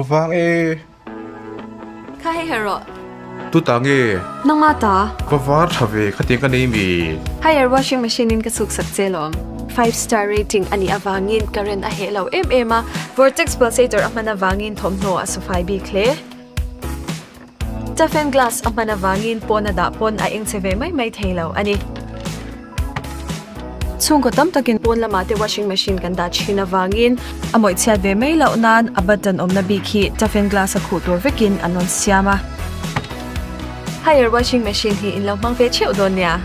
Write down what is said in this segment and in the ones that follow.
Vang e. Kha hei her rawh. Tu ta nge? Nangma ta. Va var tha ve khatiang ka nei mi. Haier washing machine in ka chhuk sak che lawm. Five star rating a nih avangin current a heh lo em em a, vortex pulsator a hman avangin thawmhnaw a sufai bik hle. Toughen glass a hman avangin pawn a dah pawn a eng che ve mai mai thei lo a ni. Chhungkaw tam takin pawn lamah te washing machine kan dah thin avangin a mawih chhiat ve mai loh nan a button awmna bik hi toughen glass a khuh tur vekin an rawn siam a. Haier washing machine hi in lo hmang ve theuh dawn nia.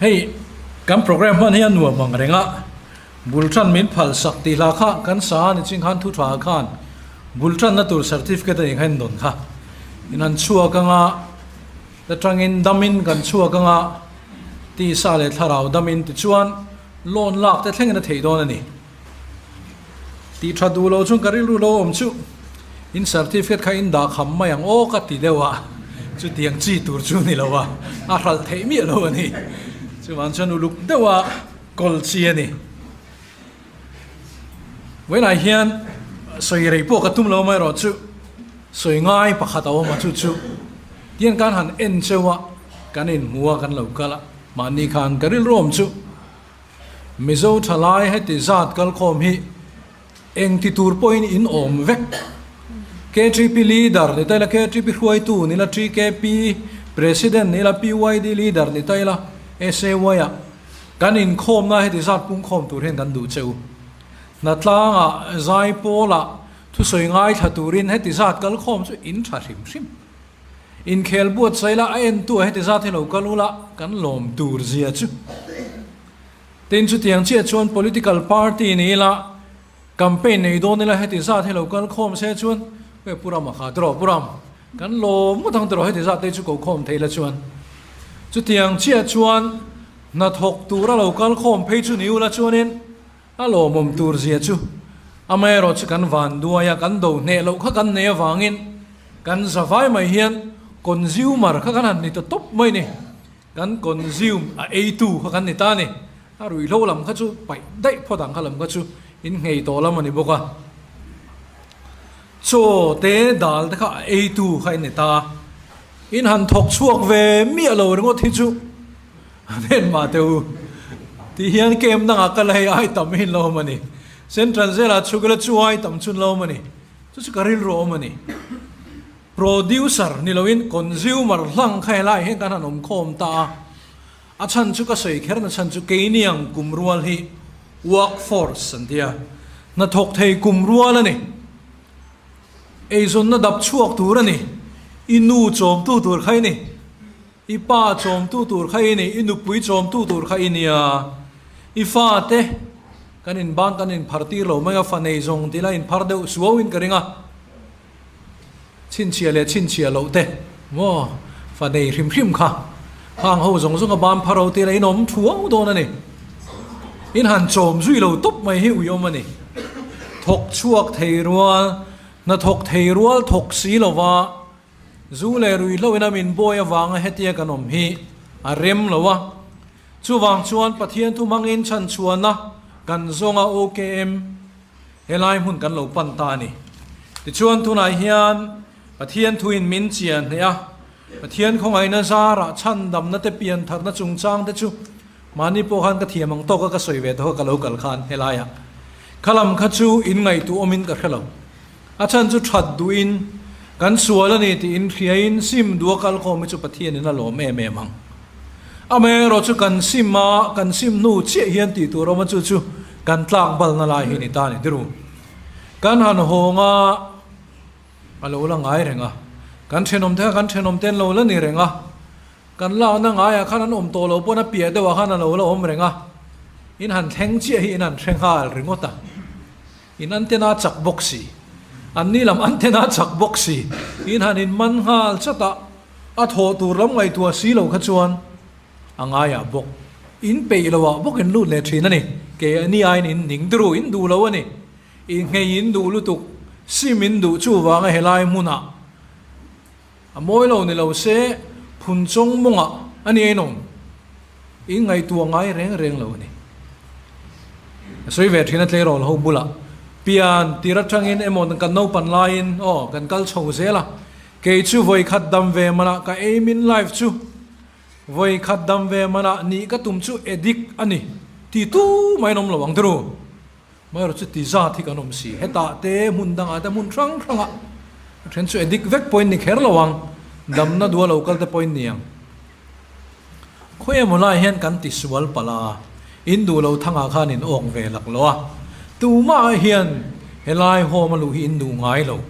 Hei kan program hman hi a nuam ang reng a, bul tan min phal sak tih hla kha kan sa a ni ching khan thu tha khan bul tanna tur certificate a eng dawn kha in an chhuak anga ta tangin damin kan chhuak anga tisa leh thlarau damin tichuan loan lak te thlengin a theih dawn a ni. Tih tha duh lo chuan ka rilru lo awm chu in certificate kha in dah kham mai ang aw ka ti deuh a, chutiang chi tur chu ni lo a, a hralh theih miah lo a ni. Chuvang chuan uluk deuh a kawl chi a ni. Vawiinah hian sawi rei pawh ka tum lo amaherawh chu sawi ngai pakhat a awm a, chu chu tiang kan han en cheu a, kan inhmu a, kan lo kal a, mahni khan ka rilru awm chu. Mizo thalai heti zat kalkhawm hi engti tur pawhin in awm vek. KTP leader ni ta ila, KTP hruaitu ni ila, TKP president ni ila, PYD leader ni ta ila, SAY ah kan inkhawmna heti zat pungkhawm tur hian kan duh che u. Hnatlangah, Zaipawlah thusawi ngaithla turin heti zat kalkhawm chu in tha hrim hrim. Inkhel buatsaih la, a entu ah heti zat hi lo kal ula kan lawm tur zia chu. Tin, chutiang chiah chuan political party ni ila, campaign nei dawn ila heti zat hi lo kal khawm se chuan, Pu Pu Rama kha tiraw Pu Ram, kan lawm ngawt ang tiraw heti zat te chu ko khawm thei la chuan. Chutiang chiah chuan hnathawk tura lo kal khawm phei chu ni ula chuanin A lawmawm tur zia chu amaherawh chu kan van duai a, kan do hneh loh kha kan nei avangin kan zavai mai hian consumer kha kan han ni ta tawp mai ni. Kan consume a eitu kha kan ni ta a ni. A ruihhlo lam kha chu paih daih phawt ang kha lam kha chu in nghei tawh lam a ni bawk a. Chaw te dal te kha a eitu kha in ni ta a. In han thawk chhuak ve miah lo ringawt hi chu Amen mah teh u. Tih hian kem dangah ka la hei ai tam hi lo awm a ni. Central zelah chhuk ila chu ai tam chun lo awm a ni. Chu chu ka rilru awm a ni. Producer ni loin consumer hlang kha helai hian kan han awm khawm ta a. A chhan chu ka sawi kher na chhan chu keini ang kum rual hi workforce an ti a. Hnathawk thei kum rual a ni. Eizawnna dap chhuak tur a ni. I nu chawmtu tur kha i ni. I pa chawmtu tur kha i ni, i nupui chawmtu tur kha i nia. I fate kan inban kan inphar tir lo mai a, fa nei zawng tih la inphar deuh suau in ka ring a. Chhinchhiah leh chhinchhiah loh te maw fa nei hrim hrim kha khang ho zawng zawng a ban phar ho tih la in awm thuau dawn a ni. In han chawm zui lo tawp mai hi uiawm a ni. Thawk chhuak thei rual, hnathawk thei rual thawk si lova Zu leh ruihhlo ina min buai avanga hetia kan awm hi a rem lo a, chuvang chuan Pathian thu hmangin chhanchhuahna kan zawnga OKM helai hmun kan lo pan ta a ni. Tichuan tunah hian Pathian thuin min chian hneh a, Pathian khawngaihna zarah chhandamna te piantharna chungchang te chu mahni pawh khan ka thiam ang tawka ka sawi ve tawh kha ka lo kal khan helaiah khalam kha chu in ngaihtuah awmin ka hre lo. A chhan chu that duhin kan sual a ni tiin hriain sim duh a kal khawm hi chu Pathianin a lawm em em ang. Amaherawh chu kan sim a, kan sim hnu chiah hian tih tur awm a chu chu kan tlak balna lai hi ni ta ni tiru. Kan han hawng a, a lo la ngai reng a, kan thenawm te kha kan thenawm te an lo la ni reng a, kan lakna ngaiah khan an awm tawh lo pawn a piah deuhah khan a lo la awm reng a, in han thleng chiah hi in han hre nghal ringawt a. In antenna chak bawk si. An ni lam antenna chak bawk si. In han in man nghal chat a, a thawh tur lam ngaihtuah si lo kha chuan a ngaiah bawk. In peih lo ah bawk in lut leh thin a ni. Kei ni aiin in ning dru in duh lo a ni. I nghei in duh lutuk, sim in duh chuvanga helai hmunah a mawi lo ni lo se phun chawng mawngah a ni ain awm. In ngaihtuah ngai reng reng lo a ni. A sawi ve thin a tleirawl ho bulah pian tir atangin emaw kan naupan laiin aw kan kal chho zel a, kei chu vawi khat dam ve manah ka aim in life chu vawi khat dam ve manah nih ka tum chu addict a ni ti tu mai an awm lo ang turu. Amaherawh chu ti zat hi kan awm si. Hetah te hmun dangah te hmun hrang hrangah a then chu addict vek pawhin ni kher lo ang, damna duha lo kal te pawhin ni ang. Khawi emaw lai hian kan ti sual palh a, in duh lo thangah khan in awk ve lak lo a, tumah hian helai home a luh hi in duh ngai lo,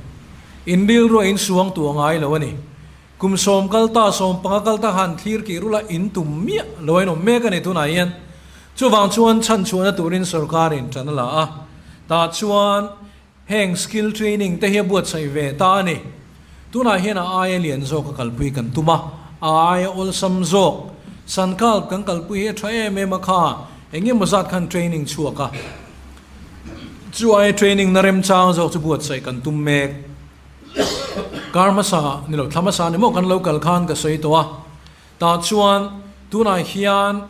in rilruah in suang tuah ngai lo a ni. Kum sawm kal ta, sawm panga kal ta khan thlir kih rula in tum miah lo a in awm mek a ni tunah hian. Chuvang chuan chhanchhuahna turin sorkarin tan a la a, tah chuan heng skill training te hi a buatsaih ve ta a ni. Tunah hian a aia lian zawk a kalpui kan tum a, a aia awlsam zawk Sankalp kan kalpui hi a tha em em a kha, eng emaw zat khan training chhuak a, chu aia training na remchang zawk chu buatsaih kan tum mek. Kar hmasa ni lo, thla hmasa ni maw kan lo kal khan ka sawi tawh a, tah chuan tunah hian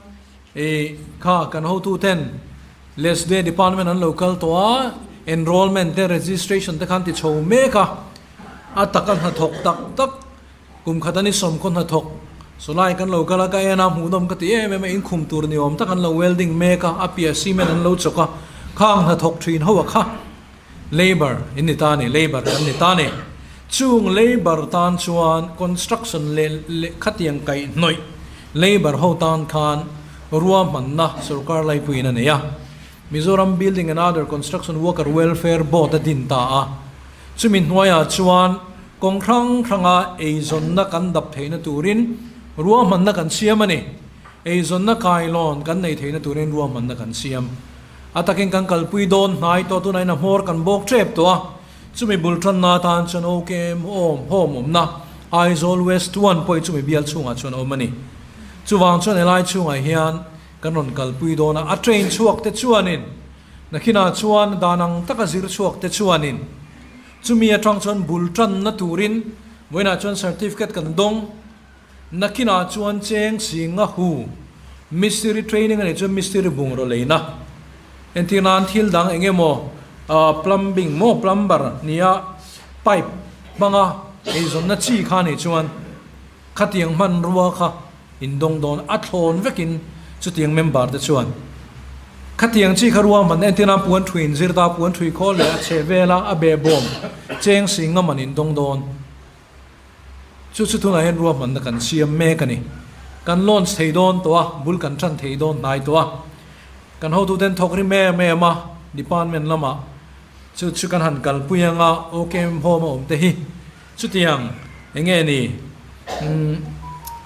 I kha kan hotu ten Lesde department an lo kal tawh a, enrollment te registration te khan ti chho mek a, a taka hnathawk tak tak kum khat a ni sawmkhaw hnathawk sawlai kan lo kal a, ka en a hmuhnawm ka ti em em a, inkhum tur ni awm tak an lo welding mek a, a piah cement an lo chawk a, khang hnathawk thin ho a kha labour in ni ta a ni, labour kan ni ta a ni. Chung labour tan chuan construction leh lehkhatiang kaihhnawih labour ho tan khan ruahmanna sorkar laipuiin a nei a. Mizoram Building and Other Construction Worker Welfare Board a din ta a. Chumi hnuaiah chuan kawng hrang hranga eizawnna kan dap theihna turin ruahmanna kan siam a ni. Eizawnna kailawn kan nei theihna turin ruahmanna kan siam. A takin kan kalpui dawn hnai tawh tunah in a hmawr kan bawk tep tawh a, chumi bul tanna atan chuan OKM awm home awmna Aizawl West One pawh hi chumi bial chhungah chuan a awm a ni. Chuvang chuan helai chhungah hian kan rawn kalpui dawn a, a train chhuak te chuanin nakhinah chuan dan ang taka zir chhuak te chuanin chumi atang chuan bul tanna turin vawiinah chuan certificate kan dawng. Nakinah chuan cheng singa hu mistiri training a nih chuan mistiri bungraw leina entir nan thil dang eng emaw plumbing maw plumber nia pipe hmanga eizawnna chi kha nih chuan khatiang hmanrua kha indawng dawn a thlawn vekin chutiang member te chuan khatiang chi kha ruahman entir nan puan thui inzir ta puan thui khawl leh a chheh vela a behbawm cheng singa man indawng dawn. Chu chu tunah hian ruahmanna kan siam mek a ni. Kan launch thei dawn tawh a, bul kan tan thei dawn hnai tawh a. Kan hotuten thawk rim em em a, department lamah chu chu kan han kalpui anga OKM home a awm te hi chutiang eng nge ni umm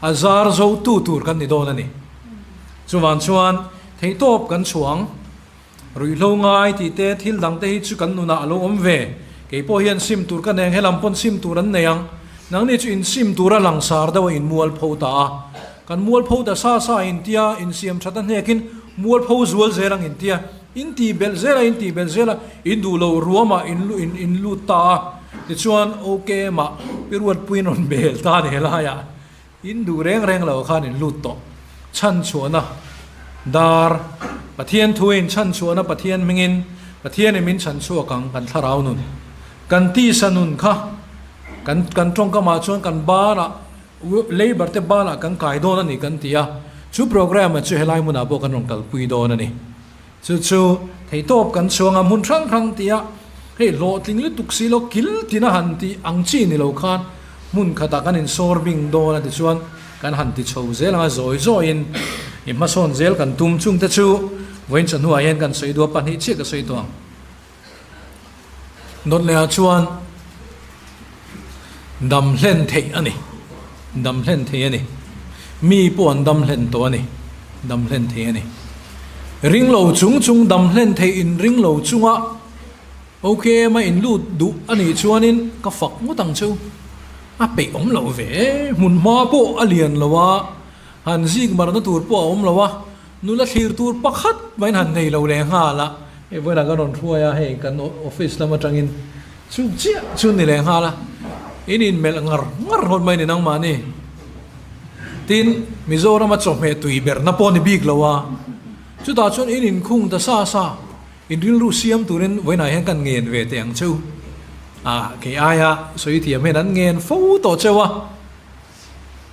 a zar zo tu tur kan ni dawn a ni. Chuvang chuan theihtawp kan chhuang. Ruihhlo ngai tih te thil dang te hi chu kan nunah a lo awm ve. Kei pawh hian sim tur ka neng helam pawn sim tur an nei ang. Nangni chu in sim tura langsar deuh a in mualpho ta a. Kan mualpho ta sa sa in tia insiam that a hnekin mualpho zual zel ang in tia in tih belh zel a in tih belh zel a in duh lo ruamah in in in lut ta a. Tichuan ok mah pi Ruatpuiin rawn bel ta a ni helaiah. In duh reng reng lo khan in lut tawh. Chhanchhuahna dar Pathian thuin chhanchhuahna Pathian hmingin Pathianin min chhanchhuak ang kan thlarau nun kan tisa nun kha kan kan tawngkamah chuan kan banah Labour te banah kan kai dawn a ni kan ti a, chu programme chu helai hmunah pawh kan rawn kalpui dawn a ni. Chu chu theihtawp kan chhuang a, hmun hrang hrang tia hei hlawhtling lutuk si lo kil tina han tih ang chi ni lo khan hmun khatah kan insawr bing dawn a tichuan kan han ti chho zel ang a, zawi zawiin i hmasawn zel kan tum chungte chu vawiin chawhnuah hian kan sawi duh a, pahnih chiah ka sawi tawh ang. Dawt lehah chuan dam hlen theih a ni, dam hlen thei a ni. Mi pawh an dam hlen tawh a ni, dam hlen thei a ni. Ring lo chung chung dam hlen theih in ring lo chunga OKM a in lut duh a nih chuanin ka fak ngawt ang cheu. A peih awm loh ve e, hmun hma pawh a lian lo a, han zik marna tur pawh a awm lo a, Nula thlir tur pakhat maiin han nei lo leh nghal a, hei vawiinah kan rawn hruai a, hei kan office lam atangin chu chiah chu ni leh nghal a, in inmelh ngar ngar hlawt mai ni nangmahni. Tin, Mizorama chawhmeh tui berna pawh ni bik lo a, chutah chuan in inkhung ta sa sa, in rilru siam turin vawiinah hian kan ngen ve teh ang cheu. Ah, kei aia sawi thiam hian an ngen fo tawh cheu a.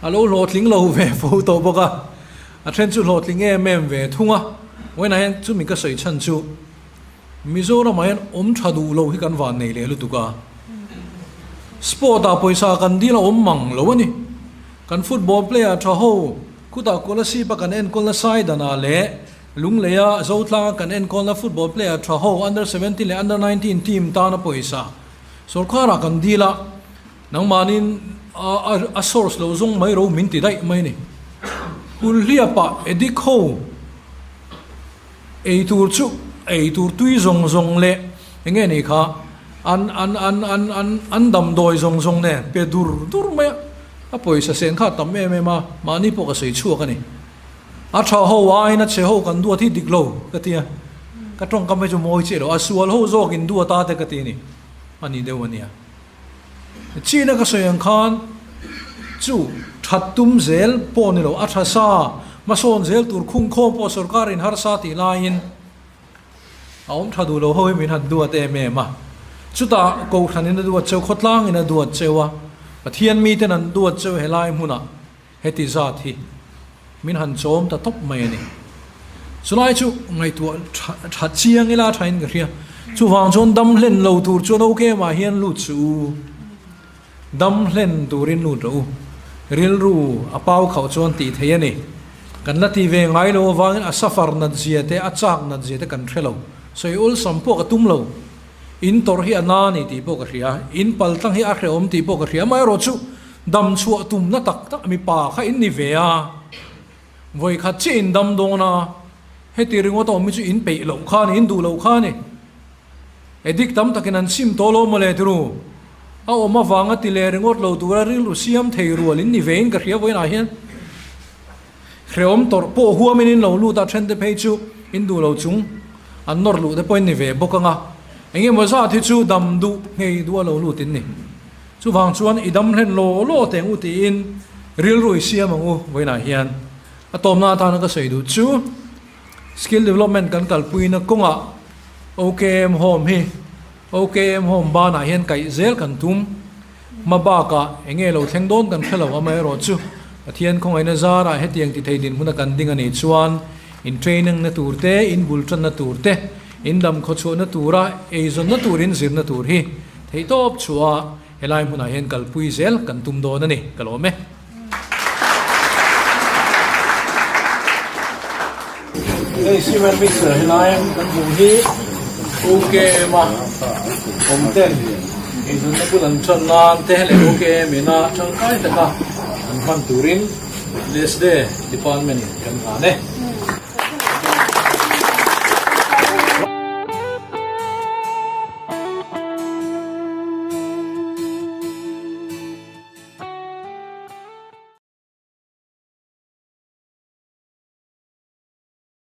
A lo hlawhtling lo ve fo tawh bawk a, a then chu hlawhtling em em ve thung a. Vawiinah hian chumi ka sawi chhan chu Mizoramah hian awm tha duh lo hi kan van nei leh lutuk a. Sport ah pawisa kan dil a awm mang lo a ni. Kan football player tha ho khutah Kolasib a kan enkawlna Saidanah leh Lungleia Zotlanga kan enkawlna football player tha ho under 17 leh under 19 team tana pawisa sawrkarah kan dil a. Nangmahniin a source lo zawng mai ro min ti daih mai a ni. Kulhliapa addict ho ei tur chu ei tur tui zawng zawng leh eng nge ni kha an an an an an an damdawi zawng zawng nen pe dur dur mai a, a pawisa sen kha a tam em em a, mahni pawh ka sawi chhuak a ni. A tha ho aiin a chhe ho kan duat hi dik lo ka ti a, ka tawngkam hi chu mawi chiah lo, a sual ho zawk in duat a te ka ti a ni, a ni deuh a nia. China ka sawi ang khan chu that tum zel pawh ni lo, a tha sa, hmasawn zel tur khung khawm pawh sorkar in harsa tih laiin a awm tha duh lo ho hi min han duat em em a. Chutah Kohhran in a duat cheu, khawtlang in a duat cheu a, Pathian miten an duat cheu helai hmunah heti zat hi min han chawm ta tawp mai a ni. Chulai chu ngaihtuah tha chiang ila thain ka hria. Chuvang chuan dam hlen lo tur chuan ok mah hian lut suh u. Dam hlen turin lut rawh u. Rilru a pau khauh chuan tih theih a ni. Kan la ti ve ngai lo avangin a safar nat zia te, a chak nat zia te kan hre lo. Sawi awlsam pawh ka tum lo. In tawrh hi a na a ni tih pawh ka hria. In paltlang hi a hrehawm tih pawh ka hria. Amaherawhchu Dam chhuah tumna tak tak mipa kha in ni ve a, vawi khat chiah in dam dawn a, heti ringawt a awm hi chu in peih loh kha a ni, in duh loh kha a ni. Addict tam takin an sim tawh lo mawle tiru, a awm avanga ti leh ringawt lo tura rilru siam thei rual in ni ve in ka hria vawiinah hian hrehawm tawrh pawh huamin in lo lut a, then te phei chu in duh lo chung an nawr luh te pawh in ni ve bawk ang a, engemaw zat hi chu dam duh ngei duh a lo lut in ni. Chuvang chuan i dam hlen law law teh ang u tiin rilru i siam ang u vawiinah hian. A tawmna atana ka sawi duh chu skill development kan kalpuina kawngah OKM Home hi OKM Home banah hian kaih zel kan tum. Hma bakah eng nge lo thleng dawn kan hre lo amaherawh chu Pathian khawngaihna zarah hetiang ti thei dinhmuna kan ding a nih chuan in training na tur te, in bul tanna tur te, in dam khawchhuahna tura eizawnna tur in zirna tur hi Theihtawp chhuah helai hmunah hian kalpui zel kan tum dawn a ni, ka lawm e. Hei cement mixer helai kan hmuh hi OKM a awm ten eizawnna bul an tan nan te leh OKM ina tangkai taka an hman turin LSD department in kan hlan e.